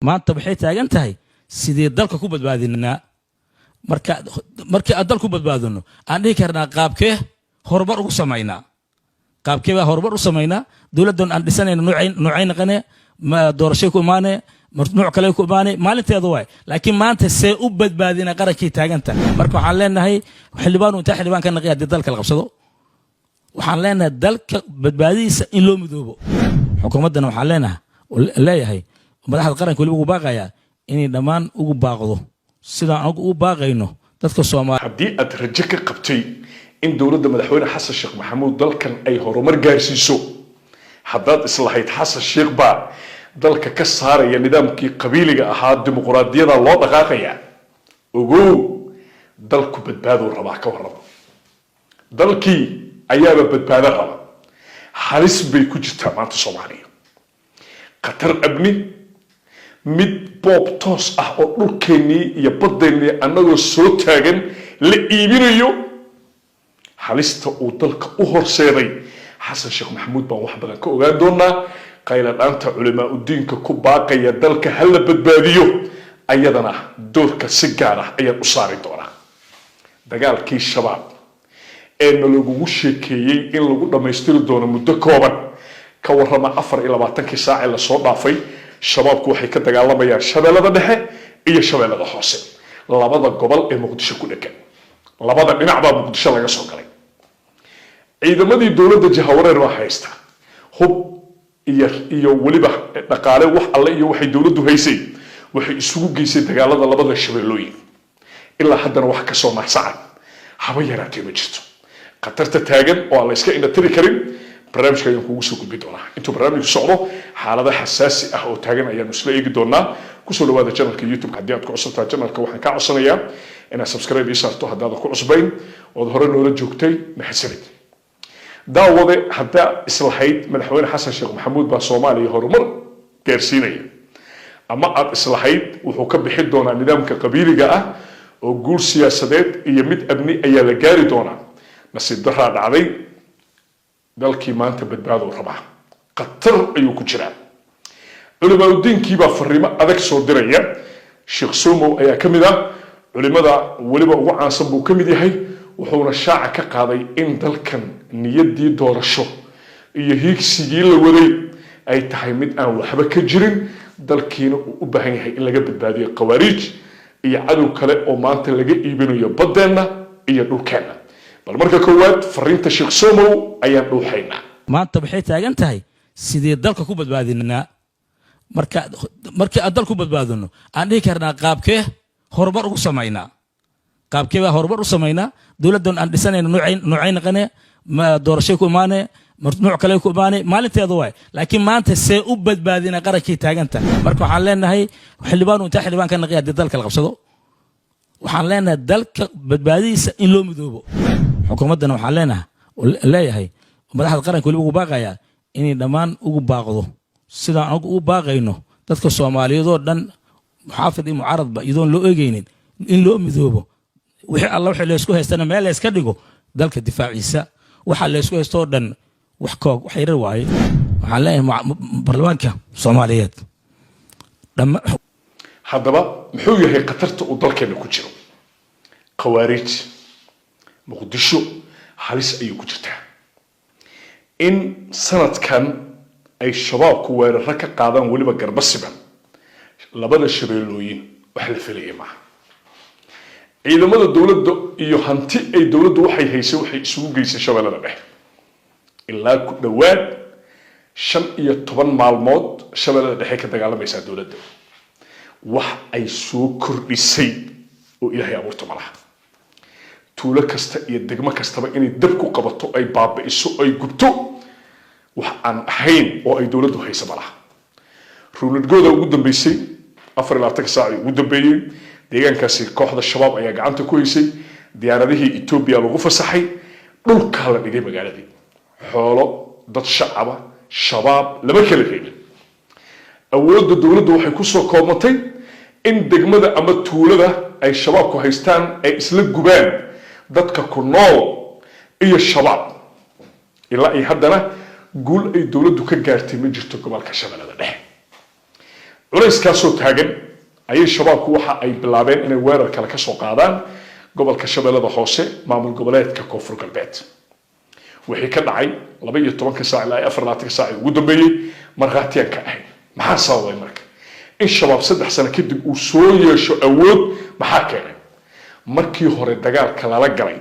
Maanta waxay taagan tahay sidee dalka ku badbaadinaa. Marka markii aan dal ku badbaadino, aan dhihi karnaa qaabkee horumar ugu samaynaa, qaabkee baa horumar u samaynaa. Dowladdan aan dhisanayna noocay naqane? Ma doorashay ku imaane, nooc kale ku imaane, maalinteeda waay. Laakiin maanta see u badbaadina qarankii taaganta? Marka waxaan leenahay, xildhibaanu intaa xildhibaan ka naqi haddii dalka la qabsado, waxaan leenahay dalka badbaadadiisa in loo midoobo. Xukuumaddana waxaan leenahay, leeyahay madaxda qaranka weliba ugu baaqayaa inay dhammaan ugu baaqdo sidaan anagu ugu baaqayno dadka Soomaali. Haddii aad rajo ka qabtay in dowladda Madaxweyne Xasan Sheekh Maxamuud dalkan ay horumar gaarsiiso, haddaad islahayd Xasan Sheekh baa dalka ka saaraya nidaamkii qabiiliga ahaa, dimuqraadiyada loo dhaqaaqaya, ogow, dalku badbaaduu rabaa. Ka warrama, dalkii ayaaba badbaado raba. Halis bay ku jirtaa maanta Soomaaliya, khatar amni, mid boob toos ah oo dhulkeennii iyo baddeenii annagoo soo taagan la iibinayo. Halista uu dalka u horseeday Xasan Sheekh Maxamuud baan wax badan ka ogaan doonaa. Qayladhaanta culimaa udiinka ku baaqaya dalka ha la badbaadiyo, ayadana doorka si gaar ah ayaan u saari doonaa. Dagaalkii Shabaab ee nalagugu sheekeeyey in lagu dhammaystiri doono muddo kooban, ka warrama? 24-kii saacee lasoo dhaafay, Shabaabku waxay ka dagaalamayaan Shabeellada Dhexe iyo Shabeellada Hoose, labada gobol ee Muqdisho ku dhegan. Labada dhinac baa Muqdisho laga soo galay. Ciidamadii dowladda jahawareer baa haysta, hub iyo weliba dhaqaale. Wax alle iyo waxay dowladdu haysay waxay isugu geysay dagaalada labada shabeellooyin. Ilaa haddana wax kasoo naxsacan haba yaraatee ma jirto. Khatarta taagan oo aan la iska indhatiri karin barnaamijka ayaan kugu soo gudbi doonaa. Intuu barnaamijku socdo, xaalado xasaasi ah oo taagan ayaanu isla eegi doonaa. Kusoo dhawaada channelka YouTube. Haddii aad ku cusubtahay channelka, waxaan kaa codsanayaa inaad subscribe ii saarto. Haddaadan ku cusbayn ood hore noola joogtay, mahadsanid. Daawade, haddaa islahayd Madaxweyne Xasan Sheekh Maxamuud baa Soomaaliya horumar gaarsiinaya, ama aad islahayd wuxuu ka bixi doonaa nidaamka qabiiliga ah oo guul siyaasadeed iyo mid amni ayaa la gaari doonaa, nasiib daraa dhacday. Dalkii maanta badbaadou rabaa, khatar ayuu ku jiraa. Culimaadudiinkiibaa fariimo adag soo diraya. Sheekh Somow ayaa ka mid ah culimada weliba ugu caansan buu ka mid yahay, wuxuuna shaaca ka qaaday in dalkan niyaddii doorasho iyo hiigsigii la waday ay tahay mid aan waxba ka jirin, dalkiina uu u baahan yahay in laga badbaadiyo khawaariij iyo cadow kale oo maanta laga iibinayo baddeenna iyo dhulkeenna. Bal marka koowaad fariinta Sheekh Somow ayaan dhuuxaynaa. Maanta waxay taagan tahay sidee dalka ku badbaadinaa. Marka markii aan dal ku badbaadino, aan dhihi karnaa qaabkee horumar ugu samaynaa, qaabkee baa horumar u samaynaa. Dowladdan aan dhisanayna noocay naqane? Ma doorashay ku imaane, nooc kale ku imaane, maalinteeda waay. Laakiin maanta see u badbaadina qarankii taaganta? Marka waxaan leenahay, xildhibaanu intaa xildhibaan ka naqi haddii dalka la qabsado, waxaan leenahay dalka badbaadadiisa in loo midoobo. Xukuumaddana waxaan leenahay, leeyahay madaxda qaranka weliba ugu baaqayaa inay dhammaan ugu baaqdo sidaan anagu ugu baaqayno dadka Soomaaliyeed oo dhan, muxaafid iyo mucaaradba, iyadoon loo eegaynin, in loo midoobo. Wixii alla wixii laysku haystana meel layska dhigo. Dalka difaaciisa waxa laysku haysto oo dhan wax koog wax yarar waaye. Waxaan leeyahay baarlamaanka Soomaaliyeed. Haddaba muxuu yahay khatarta uu dalkeena ku jiro? Khawaariij, Muqdisho halis ayay ku jirtaa. In sanadkan ay Shabaabku weeraro ka qaadaan weliba garba siban labada shabeellooyin wax la filaya maaha. Ciidamada dowladda iyo hanti ay dowladdu waxay haysay waxay isugu geysay Shabeellada Dhexe. Ilaa ku dhowaad 15 maalmood Shabeellada Dhexe ka dagaalamaysaa dowladda, wax ay soo kordhisay oo Ilaahay abuurta ma laha. Tuulo kasta iyo degmo kastaba inay dab ku qabato, ay baabi'iso, ay gubto, wax aan ahayn oo ay dowladdu haysa ma laha. Ruunadgooda ugu dambeysay, 24-ka saacii ugu dambeeyey, deegaankaasi kooxda Shabaab ayaa gacanta ku haysay. Diyaaradihii Etoobiya lagu fasaxay, dhulkaa la dhigay magaaladii. Xoolo, dad shacaba, Shabaab lama kala reebin. Awoodda dowladdu waxay kusoo koobmatay in degmada ama tuulada ay Shabaabku haystaan ay isla gubaan dadka ku nool iyo Shabaab. Ilaa ay haddana guul ay dowladdu ka gaartay ma jirto gobolka Shabeellada Dhexe. Culayskaasoo taagan ayay Shabaabku waxa ay bilaabeen inay weerar kale ka soo qaadaan gobolka Shabeellada Hoose, maamul goboleedka Koonfur Galbeed. Wixii ka dhacay 12-ka saac ilaa 24-ka saac ugu dambeeyey markhaatiyaan ka ahayn. Maxaa sababay marka in Shabaab 3 sano kadib uu soo yeesho awood? Maxaa keenay? Markii hore dagaalka lala galay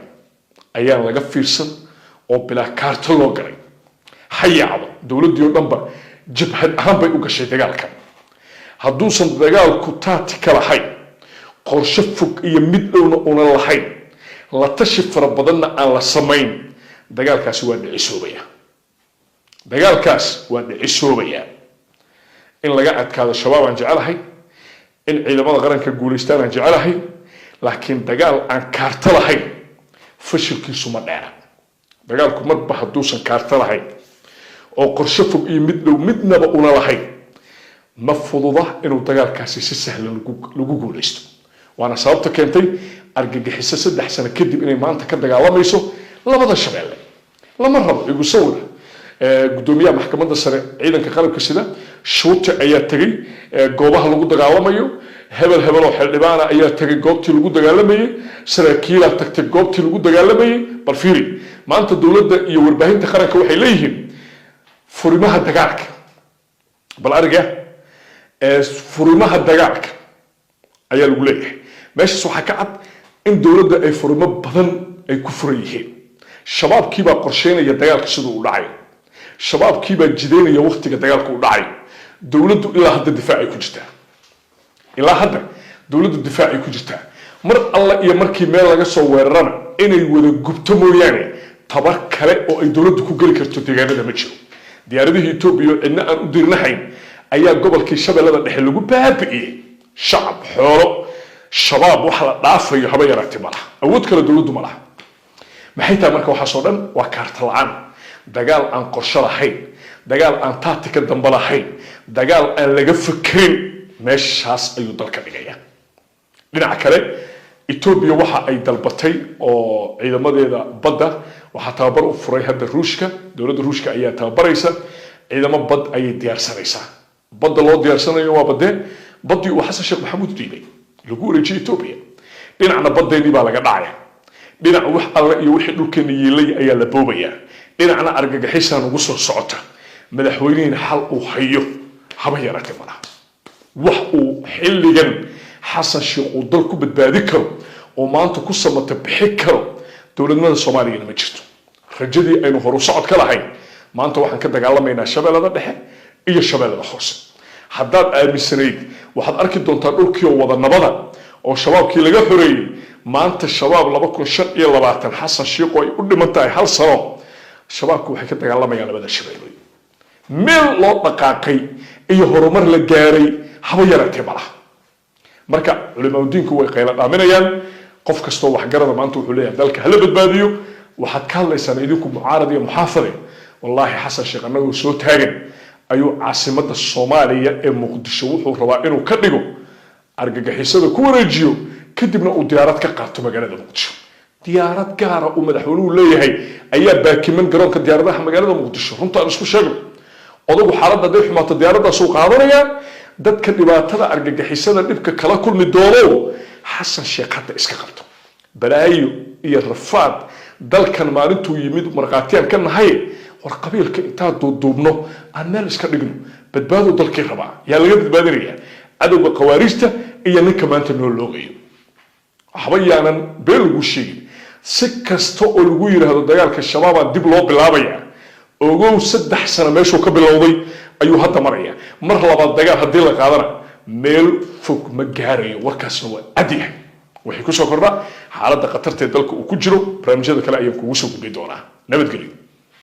ayaan laga fiirsan oo bilaa kaarto loo galay. Ha yaacdo dowladdii oo dhanba jabhad ahaan bay u gashay dagaalkan. Hadduusan dagaalku tactic lahayn, qorshe fog iyo mid dhowna una lahayn, la tashi fara badanna aan la samayn, dagaalkaasi waa dhicisoobaya. Dagaalkaas waa dhicisoobaya. In laga adkaado Shabaab aan jecelahay, in ciidamada qaranka guulaystaan aan jecelahay, laakiin dagaal aan kaarto lahayn fashilkiisu ma dheera. Dagaalku marba hadduusan kaarto lahayn oo qorshe fog iyo mid dhow midnaba una lahayn, ma fududa inuu dagaalkaasi si sahlan lagu guulaysto. Waana sababta keentay argagixiso 3 sano kadib inay maanta ka dagaalamayso labada Shabeelle. Lama rabo igu sawira. Gudoomiyaha Maxkamadda Sare Ciidanka Qalabka Sida Shuute ayaa tegey goobaha lagu dagaalamayo. Hebel hebeloo xildhibaana ayaa tegay goobtii lagu dagaalamayey. Saraakiilaa tagtay goobtii lagu dagaalamayey. Bal fiiri, maanta dowladda iyo warbaahinta qaranka waxay leeyihiin furimaha dagaalka. Bal ariga, furimaha dagaalka ayaa lagu leeyahay. Meeshaas waxaa ka cad in dowladda ay furimo badan ay ku furan yihiin. Shabaabkiibaa qorsheynaya dagaalka siduu u dhacayo, Shabaabkiibaa jideynaya waktiga dagaalka u dhacayo. Dowladdu ilaa hadda difaacay ku jirtaa. Ilaa hadda dowladdu difaacay ku jirtaa. Mar alla iyo markii meel laga soo weerarana inay wada gubto mooyaane, tabar kale oo ay dowladdu ku geli karto deegaanada ma jiro. Diyaaradihii Etoobiya oo cidna aan u dirnahayn ayaa gobolkii Shabeellada Dhexe lagu baabi'iyey, shacab, xoolo. Shabaab wax la dhaafayo haba yaraatee ma laha. Awood kale dowladdu ma laha. Maxay tahay marka waxaasoo dhan? Waa kaarta la-aan, dagaal aan qorsho lahayn, dagaal aan tactic dambe lahayn, dagaal aan laga fekerin. Meeshaas ayuu dalka dhigaya. Dhinaca kale, Etoobiya waxa ay dalbatay oo ciidamadeeda badda waxaa tababar u furay hadda Ruushka. Dowladda Ruushka ayaa tababaraysa. Ciidamo bad ayay diyaarsanaysaa. Badda loo diyaarsanayo waa badee? Baddii uu Xasan Sheekh Maxamuud diiday lagu wareejiyay Etoobiya. Dhinacna badeennii baa laga dhacaya, dhinac wax alle iyo wixii dhulkeena yiilay ayaa la boobayaa, dhinacna argagixisaan ugu soo socota. Madaxweynihina xal uu hayo haba yaraatee malaha. Wax uu xilligan Xasan Sheekh uu dal ku badbaadi karo oo maanta ku samata bixi karo dowladnimada Soomaaliyana ma jirto. Rajadii aynu horu socod ka lahayn, maanta waxaan ka dagaalamaynaa Shabeellada Dhexe iyo Shabeellada Hoose. Haddaad aaminsanayd waxaad arki doontaa dhulkii oo wada nabada oo Shabaabkii laga xoreeyey, maanta Shabaab 2025, Xasan Sheikh oo ay u dhiman tahay hal sano, Shabaabku waxay ka dagaalamayaan labada Shabeellooyin. Meel loo dhaqaaqay iyo horumar la gaaray haba yaraatee malaha. Marka culimaadudiinku way qaylo dhaaminayaan. Qof kastoo waxgarada maanta wuxuu leeyahay dalka hala badbaadiyo. Waxaad ka hadlaysaan idinku mucaarad iyo muxaafade. Wallaahi, Xasan Sheekh annagoo soo taagan ayuu caasimadda Soomaaliya ee Muqdisho wuxuu rabaa inuu ka dhigo argagixisada ku wareejiyo, kadibna uu diyaarad ka qaato magaalada Muqdisho. Diyaarad gaara uu madaxweynuhu leeyahay ayaa baakiman garoonka diyaaradaha magaalada Muqdisho. Runta aan isku sheegno, odagu xaaladda hadday xumaato diyaaraddaasuu qaadanayaa. Dadka dhibaatada argagixisada dhibka kala kulmi doono Xasan Sheekh hadda iska qabto. Balaayo iyo rafaad dalkan maalintuu yimid markhaatiyaan ka nahay. War qabiilka intaa duuduubno aan meel iska dhigno. Badbaado dalkii rabaa. Yaa laga badbaadinayaa? Cadowga khawaariijta iyo ninka maanta noo loogayo. Waxba yaanan been lagu sheegin. Si kasta oo lagu yidhaahdo dagaalka Shabaabaa dib loo bilaabayaa, ogow 3 sano meeshuu ka bilowday ayuu hadda maraya. Mar labaad dagaal haddii la qaadana meel fog ma gaarayo. Warkaasna waa cad yahay. Waxay kusoo kordhaa xaaladda khatarta ee dalka uu ku jiro, barnaamijyada kale ayaan kugu soo gudbi doonaa. Nabadgelyo.